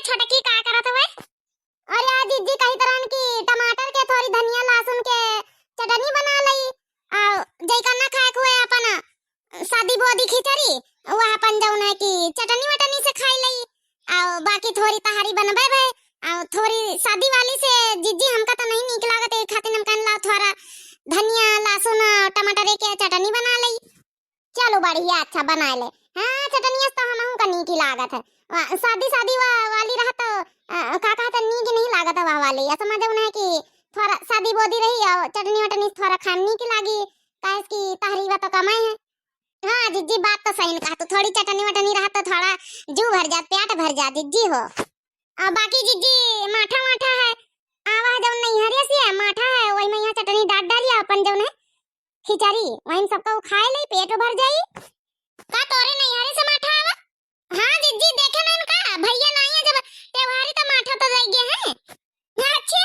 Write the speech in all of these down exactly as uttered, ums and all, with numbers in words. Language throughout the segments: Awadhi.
छोटकी का करत हुए? अरे आ जिज्जी कहित रहन कि टमाटर के थोरी धनिया लहसुन के चटनी बना लई, आ जइका ना खाए के हुए अपन सादी बोदी खिचड़ी, वह अपन जौन है कि चटनी वटनी से खाई लई, आ बाकी थोरी तहारी बनबे भे, आ थोरी सादी वाली से जिज्जी हमका तो नहीं नीक लागत, ए खातिर हम कहन ला थोरा धनिया लहसुन टमाटर के चटनी बना लई। चलो बढ़िया, अच्छा बनाए ले। हाँ, चटनिया से तो हमहू का नीक ही लागत है। वा-, सादी सादी वा-, वाली रहा तो, अ, का कहत है, नीक नहीं लागत है वह वाली। ऐसा मजा उन्हें कि थोरा सादी बोदी रही और चटनी वटनी से थोरा खान नीक लागी, काहे कि तहरी वा तो कमाए है। हाँ जिज्जी, बात तो सही न कहा तू, थोरी चटनी वटनी रहा तो थोरा जू भर जात, प्याट भर जात जिज्जी हो। आ बाकी जिज्जी माठा वाठा है, आवा जौन नैहरे से है, माठा है, वही में यहाँ चटनी डाल डाली अपन जौन है खिचड़ी, वही में सबका उ खाए ले, पेट भर जाई। का तोरे नैहरे से माठा आवा? हाँ जिज्जी, देखे ना इनका भैया लाई है, जब त्योहारी तो माठा तो दे गए हैं। अच्छा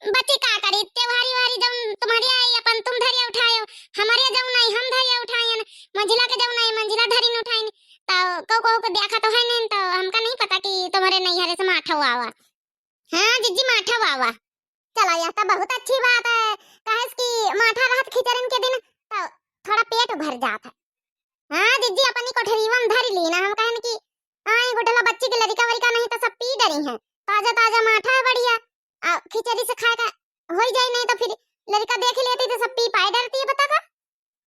बच्ची का करी, त्योहारी वारी जौन तुम्हारे आई अपन तुम धरिया उठाए हो, हमारे जौन आई हम धरिया उठाए हैं, मंझिला के जौन आई मंझिला धरिन उठाइन, तो कौ कौ को देखा तो है नहीं, तो हमका नहीं पता कि तुम्हारे नैहरे से माठा हुआ हुआ। हाँ जिज्जी, माठा वावा। चला, यह तो बहुत अच्छी बात है, काहे कि माठा रहत खिचड़िन के दिन तो थोरा पेट भर जात है। हाँ जिज्जी, अपनी कोठरीवा में धर ली ना, हम कहन कि आई गुठला बच्ची के लड़िका वरिका नहीं तो सब पी डरी हैं। ताजा ताजा माठा है बढ़िया, आ खिचड़ी से खाए का होई जाई, नहीं तो फिर लड़िका देख लेती तो सब पी पाए डरती है, बता का।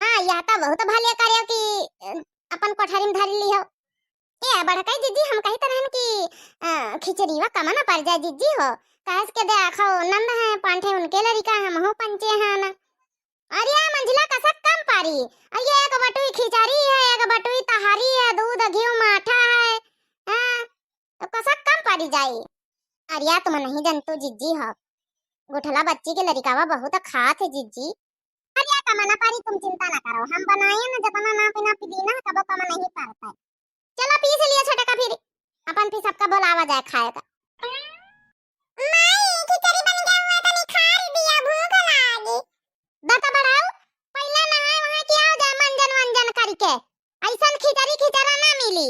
हाँ, यह तो बहुत भले करे कि, अ, अपन कोठरी में धर ली हो। ए, बड़काई जिज्जी, हम कहित रहन कि, अ, खिचड़ीवा कम न पड़ जाए जिज्जी हो, काहे के देखो, नंद है, पांठे उनके लड़िका, हमहू पंचे हैं ना। अरे, या मंझिला कसक कम पारी, अरे, एक बटुई खिचड़ी है, एक बटुई तहारी है, दूध, घी, माठा है, हाँ, तो कसक कम पारी जाई। अरे, या तुम नहीं जनतू जिज्जी हो, गुठला बच्ची के लड़िकावा बहुत खात है जिज्जी। अरे, या कम ना पारी, तुम चिंता ना करो, हम बनाए ना, जतना नापी नापी दी ना, कबो कम नहीं पड़ता है। चला पीस लिया छोटका, फिर अपन फिर सबका बोलावा जाए खाए का। माई, खिचड़ी बन गया हुआ, तनी खा दिया, भूख लागी। दाता बढ़ाओ, पहले नहाए वहाए के आओ जाए मंजन वंजन करके, ऐसन खिचड़ी खिचड़ा ना मिली।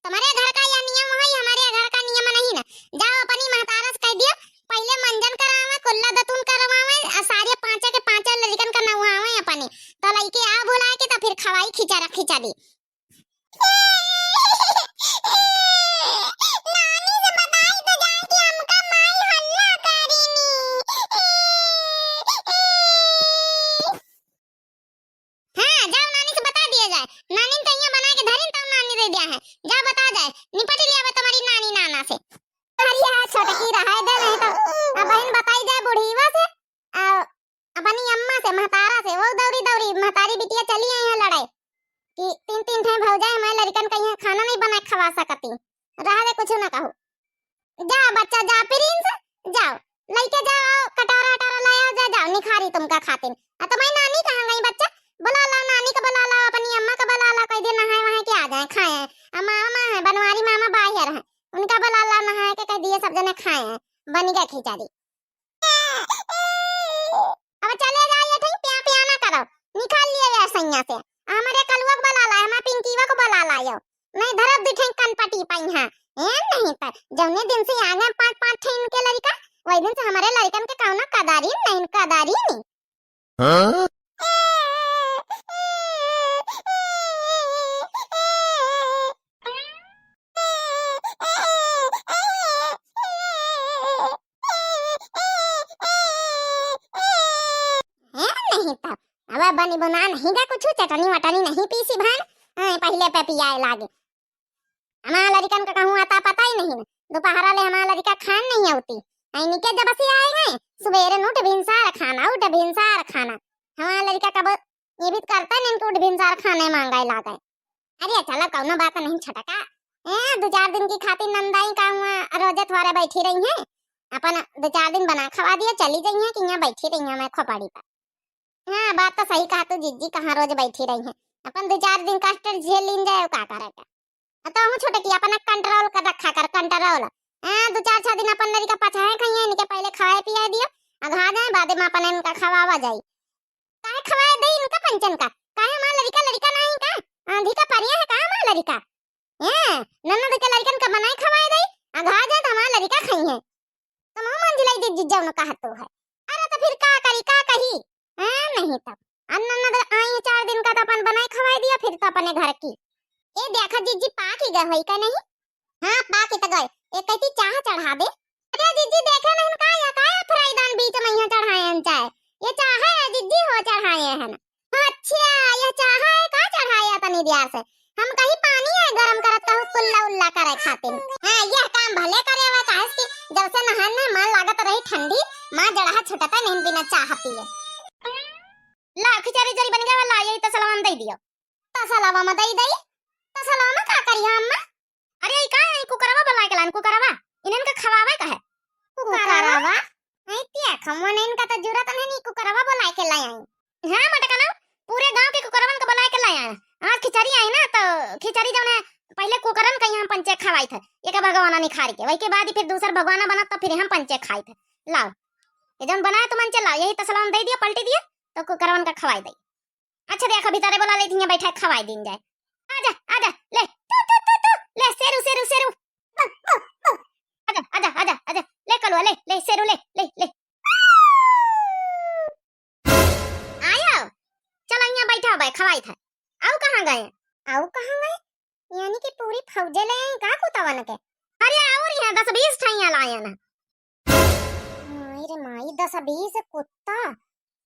तुम्हारे घर का यह नियम है, हमारे घर का नियम नहीं ना। जाओ अपनी महतारा से कह दियो, पहले मंजन करावे, कुल्ला दतुन करवावे, आ सारे पांचे के पांचे लड़िकन का नहवावे अपने, तो लइके आ बुलाए के तो फिर खवाई खिचड़ा खिचड़ी। नानी से बताई तो जाए कि हमका माई हल्ला करीनी। हाँ, जाओ नानी से बता दिया जाए। नानी ने तो यहाँ बना के धरिन, तब नानी दे दिया है। जाओ बता जाए, निपट लिया बे तुम्हारी नानी नाना से। अरे हाँ, छोटकी रहे दे, नहीं तो अब बहन बताई जाए बुढ़ीवा से। आ, अपनी अम्मा से, महतारा से, वो दौरी दौरी महतारी बिटिया चली आई है लड़ाई कि तीन तीन ठे भौजाई हमारे लड़िकन का यहाँ खाना नहीं बना के खवा सकती। रहा दे, कुछ ना कहू। जा बच्चा, जा प्रिंस, जाओ, लइके जाओ, कटोरा वटोरा ले आओ, जा, जाओ, निखारी तुमका खातिन। आ तुम्हारी नानी कहाँ गई बच्चा? बुला लाओ, नानी का बुला लाओ, अपनी अम्मा का बुला लाओ, कह दे नहाए वहाए के आ जाए, खाए। आ मामा है, बनवारी मामा बाहर है, उनका बुला लाओ, नहाए के कह दिए सब जने खाए हैं, बन गया खिचड़ी। अब चले जाइए, ठीक, प्या प्या ना करो, निकाल लिए ये सैया से। हमारे कलुआ के बुला लाए, हमारे पिंकीवा के बुला लायो, नहीं धरब दू ठे कनपटी पाई हाँ। ए नहीं तो जौने दिन से आ गए पाँच पाँच ठे इनके लड़िका, वही दिन से हमारे लड़िकन के कौनो कदारी नहीं, कदारी नहीं। हाँ? हैं, नहीं तो। अब बनी बुना नहीं गा कुछ, चटनी वटनी नहीं पीसी भान। हैं, पहले पे पियाए लागे। हमार लड़िकन का कहूँ आता पता ही नहीं। दोपहरा ले हमार लड़िका खान नहीं होती। ऐनी के जब से आए हैं, सुबेरे उठ भिनसार खाना, उठ भिनसार खाना। हमार लड़िका कब ये भी करता नहीं कि उठ भिनसार खाने मांगे लागे। अरे चलो, कौनो बात नहीं छटका। ए, दो चार दिन की खातिर नंदाई का हुआ, रोजे थोड़े बैठी रही हैं, अपन दो चार दिन बना खवा दिया, चली गई हैं कि यहाँ बैठी रही हैं मैं खोपड़ी पर। हाँ, बात तो सही कहा तू जिज्जी, कहाँ रोज बैठी रही हैं, अपन दो चार दिन कष्ट झेल लीन जाए, का करे का। आ तो हम छोटे की अपना कंट्रोल कर रखा कर, कंट्रोल। हाँ, दो चार छह दिन अपन लड़िका पछाए खाइए, इनके पहले खाए पियाए दियो, अघा जाए, बाद में अपन इनका खवावा जाई। काहे खवाए दई इनका पंचन का? काहे हमार लड़िका, लड़िका नहीं का? आंधी का परिया है का हमार लड़िका? हैं? ननद के लड़िकन का बनाए खवाए दई? अघा जात हमार कि जौन कहतू है। अरे तो फिर का करी, का कही? हैं, नहीं तब। अन्न नद आई है चार दिन का, तो अपन बनाई खवाई दिया, फिर तो अपने घर की। ए देखा जिज्जी, पाकी गए होई का नहीं? हाँ, पाकी तो गए। एक कैसी चाह चढ़ा दे। अरे जिज्जी, देखे नहीं का, या का है फ्राईदान बीच में यहाँ चढ़ाए हैं चाय? ये चाह है जिज्जी, हो चढ़ाए हैं। अच्छा, यह चाह है का चढ़ाया तनी देर से? हम कही पानी है गरम करत, कहू कुल्ला उल्ला करे खातिर। हाँ, यह काम भले करे हुआ, काहे कि जब से नहाने मन लागत रही ठंडी, माँ जड़हा छुटता नहीं बिना चाह पिए। ला खिचड़ी जरी बन गया, ला यही तसलवा में दे दियो। तसलवा में दे दई? तसलवा में का करिया अम्मा? अरे, ई का है, कुकरवा बोलाए के लाइन, कुकरवा? इन्हन का खवावे का है? कुकरवा? कुकरवा? नहीं, तिया खमवा नहीं, इनका तो जरूरत नहीं, नहीं, कुकरवा बोलाए के लाए आई। हाँ, मटका ना, पूरे गांव के कुकरवन का बोलाए के लाए आए। आज खिचड़ी आई ना, तो खिचड़ी जौन है, पहले कुकरन का यहाँ पंचे खवाई थे, एक भगवाना निखार के, वही के बाद ही फिर दूसर भगवाना बनत, तो फिर हम पंचे खाई थे। लाओ, ये जौन बनाए तो मंचे लाओ, यही तसलवा में दे दिया, पलटी दिया, तो कुकरवन का खवाई दे। अच्छा, देख, भीतरे बोला ले, हियाँ बैठा खवाई दीन जाए। आजा, आजा, ले, तू, तू, तू, तू, ले, शेरू, शेरू, शेरू। आजा, आजा, आजा, आजा, ले कलुआ, ले, ले, शेरू, ले, ले, ले। आयो, चलो, यहाँ बैठा हुआ है, खवाई था। आओ, कहाँ गए? आओ, कहाँ गए? यानी कि पूरी फौजे ले आई का कुतवन के? अरे, और यहाँ दस बीस ठैया लाए ना। माई रे माई, दस बीस कुत्ता,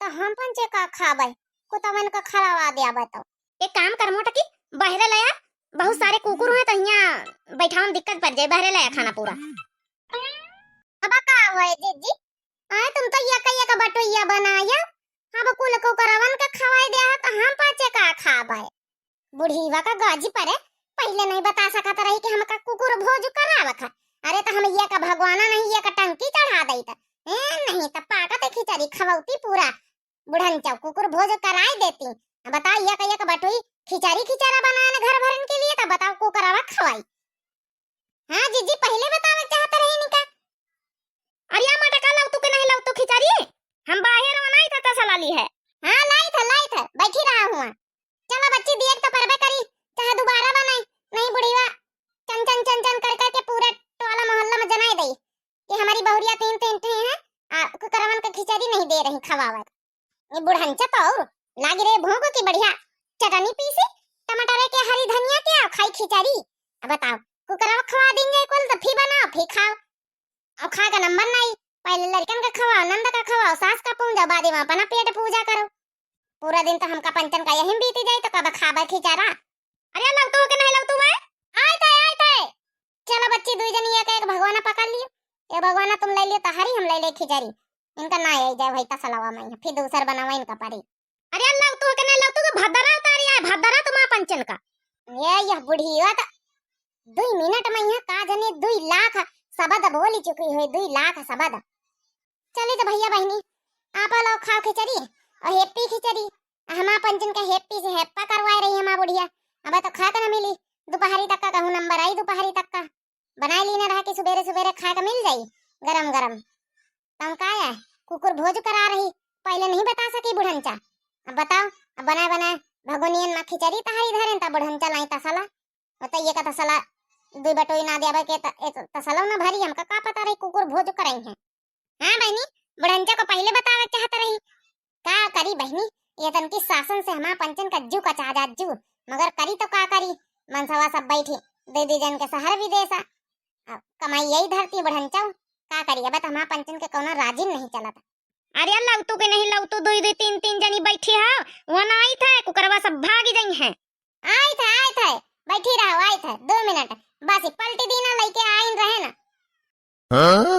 तो हम पंचे का खाबे? कुतवन का खवावा देबे तो। एक काम कर मोटकी, बहरे ले आ, बहुत सारे कुकुर हैं, तो यहाँ बैठावन दिक्कत पड़ जाए, बहरे ले आ खाना पूरा। अब का हुआ है जिज्जी? आए, तुम तो यक यक बटोइया बनाया, अब कुल कुकरवन का खवाई दे, तो हम पंचे का खाबे? बुढ़ीवा का गाजी परे, पहिले नहीं बता सकत रही कि हमका कुकुर भोज करावत है। अरे तो हम यक भगवाना नहीं, यक टंकी चढ़ा देइत। ए, नहीं तो पाकत खिचड़ी खवौती पूरा बुढ़नचौ, कुकुर भोज कराई देती। अब बताओ, यक यक बटोई खिचड़ी खिचड़ा बनाए न घर भरन के लिए, तो बताओ कुकरवा खवाई। हाँ जिज्जी, पहिले बतावे चाहत रही निका। अरे या मटका लौतू के नहीं लौतू खिचड़ी? हम बाहर बनाई था तसला ली है। हाँ, लाई था, लाई था, बैठी रहा हुआ। चला बच्ची, दिए तो परबे करी, चाहे दोबारा बनाई, नहीं बुढ़ीवा चन चन चन चन कर करके पूरा टोला मोहल्ला में जनाई दई कि हमारी बहुरिया तीन तीन ठे हैं, आ, कुकरवन के खिचड़ी नहीं दे रही खवावे। ये बुढ़नचा तो और लागी रे भोंको की बढ़िया चटनी पीसी, टमाटर के, हरी धनिया के, और खाई खिचड़ी। अब बताओ, कुकरवा खवा देंगे कुल, तो फी बनाओ, फी खाओ। अब खा का नंबर नहीं, पहले लड़कन का खवाओ, नंद का खवाओ, सास का पूंजा, बाद में अपना पेट पूजा करो। पूरा दिन तो हमका पंचन का यही बीती जाए, तो कब खाबे खिचड़ा? अरे लौटू के नहीं लौटू मैं? आए थे, आए थे। चलो बच्ची, दुई जनी एक एक भगवाना पकड़ लियो। ये भगवाना तुम ले लियो तहारी, हम ले ले खिचड़ी। इनका ना आई जाए भाई तसलवा में, फिर दूसर बनावा इनका परी। अरे लौटू के नहीं लौटू के भद्दरा उतारी आए, भद्दरा तुम्हारा पंचन का। ये यह बुढ़िया तो दुई मिनट में यहाँ का जने दुई लाख शब्द बोली चुकी हुई, दुई लाख शब्द। चली तो भैया बहनी, आप लोग खाओ खिचड़ी और हेप्पी खिचड़ी, हमार पंचन का हेप्पी से हेप्पा करवाए रही हमार बुढ़िया। अब तो खा के न मिली, दोपहरी तक का कहूँ नंबर आई, दोपहरी तक का बनाए ली न रहा कि सुबेरे सुबेरे खा के मिल जाई गरम गरम। तम का है, कुकुर भोज करा रही, पहले नहीं बता सकी बुढ़नचा। अब बताओ, अब बनाए बनाए भगोनियन में खिचड़ी तहारी धरेन, तब बुढ़नचा लाई तसला। बताइए का तसला, दुई बटोई ना देवे के त-, ए त-, तसला ना भरी, हमका का पता रही कुकुर भोज करई है। हाँ बहनी, बुढ़नचा को पहले बतावे चाहत रही। का करी बहनी, ये तनकी सासन से हमार पंचन का जू कचा जात जू, मगर करी तो का करी, मनसवा सब बैठी, दे दे जन के शहर विदेशा। अब कमाई यही धरती बुढ़नचा, का करी, अब तो हमार पंचन के कौनो राजिन नहीं चलत। अरे लौटू के नहीं लौटू, दुई दुई तीन तीन जनी बैठी हो, वहाँ ना आई थे, कुकरवा सब भागी जाई हैं। आई थे, आई थे, बैठी रहो, आई थे, दो मिनट, बस पलटी दीना लइके आइन रहे ना। हाँ?